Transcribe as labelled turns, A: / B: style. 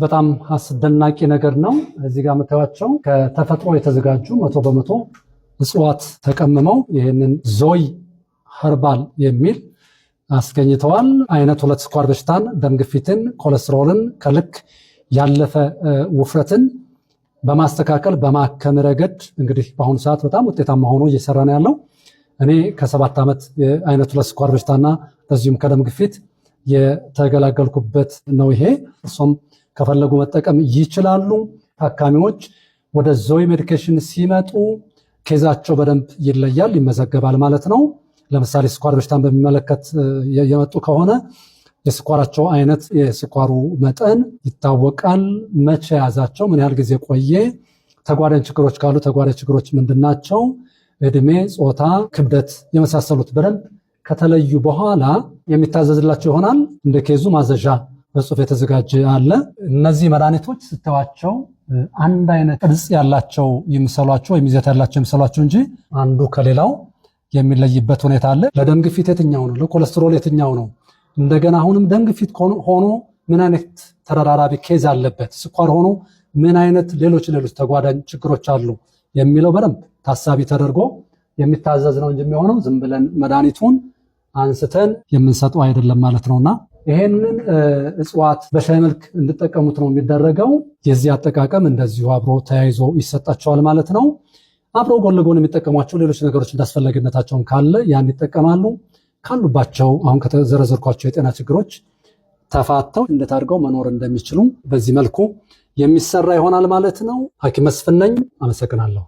A: በጣም አስደናቂ ነገር ነው። እዚህ ጋር የምታዩቸው ከተፈጥሮ የተዘጋጁ 100% እጽዋት ተቀምመው ይህንን ዞይ ኸርባል የሚል አስገኝተዋል። አይነት 2 ስኳር በሽታን፣ ደም ግፊትን፣ ኮሌስትሮልን፣ ከልክ ያለፈ ውፍረትን በማስተካከል በማከም ረገድ እንግዲህ በአሁኑ ሰዓት በጣም ውጤታማ ሆኖ እየሰራ ነው ያለው። እኔ ከ7 ዓመት የአይነት 2 ስኳር በሽታና በዚሁም ከደም ግፊት የተገላገልኩበት ነው ይሄ። እሱም ከፈለጉ መጠቀም ይችላሉ። ታካሚዎች ወደ ዞይ ሜዲኬሽን ሲመጡ case ኣቸው በደንብ ይለያል፣ ይመዘገባል ማለት ነው። ለምሳሌ ስኳር በሽታን በሚመለከት የመጡ ከሆነ የስኳራቸው አይነት፣ የስኳሩ መጠን ይታወቃል። መቼ ያዛቸው፣ ምን ያህል ጊዜ ቆየ፣ ተጓዳኝ ችግሮች ካሉ ተጓዳኝ ችግሮች ምንድናቸው፣ እድሜ፣ ጾታ፣ ክብደት የመሳሰሉት በደንብ ከተለዩ በኋላ የሚታዘዝላቸው ይሆናል። እንደ case ኡ ማዘዣ በጽሁፍ የተዘጋጀ አለ። እነዚህ መድኃኒቶች ስተዋቸው አንድ አይነት ቅርጽ ያላቸው ይምሰሏቸው ወይም ይዘት ያላቸው ይምሰሏቸው እንጂ አንዱ ከሌላው የሚለይበት ሁኔታ አለ። ለደም ግፊት የትኛው ነው? ለኮለስትሮል የትኛው ነው? እንደገና አሁንም ደም ግፊት ሆኖ ምን አይነት ተደራራቢ case አለበት፣ ስኳር ሆኖ ምን አይነት ሌሎች ሌሎች ተጓዳኝ ችግሮች አሉ የሚለው በደንብ ታሳቢ ተደርጎ የሚታዘዝ ነው እንጂ የሚሆነው ዝም ብለን መድኃኒቱን አንስተን የምንሰጠው አይደለም ማለት ነውና ይሄንን እጽዋት በሻይ መልክ እንዲጠቀሙት ነው የሚደረገው። የዚህ አጠቃቀም እንደዚሁ አብሮ ተያይዞ ይሰጣቸዋል ማለት ነው። አብሮ ጎን ለጎን የሚጠቀሟቸው ሌሎች ነገሮች እንዳስፈላጊነታቸውን ካለ ያን ይጠቀማሉ። ካሉባቸው አሁን ከተዘረዘርኳቸው የጤና ችግሮች ተፋተው እንዴት አድርገው መኖር እንደሚችሉ በዚህ መልኩ የሚሰራ ይሆናል ማለት ነው። ሐኪም መስፍን ነኝ። አመሰግናለሁ።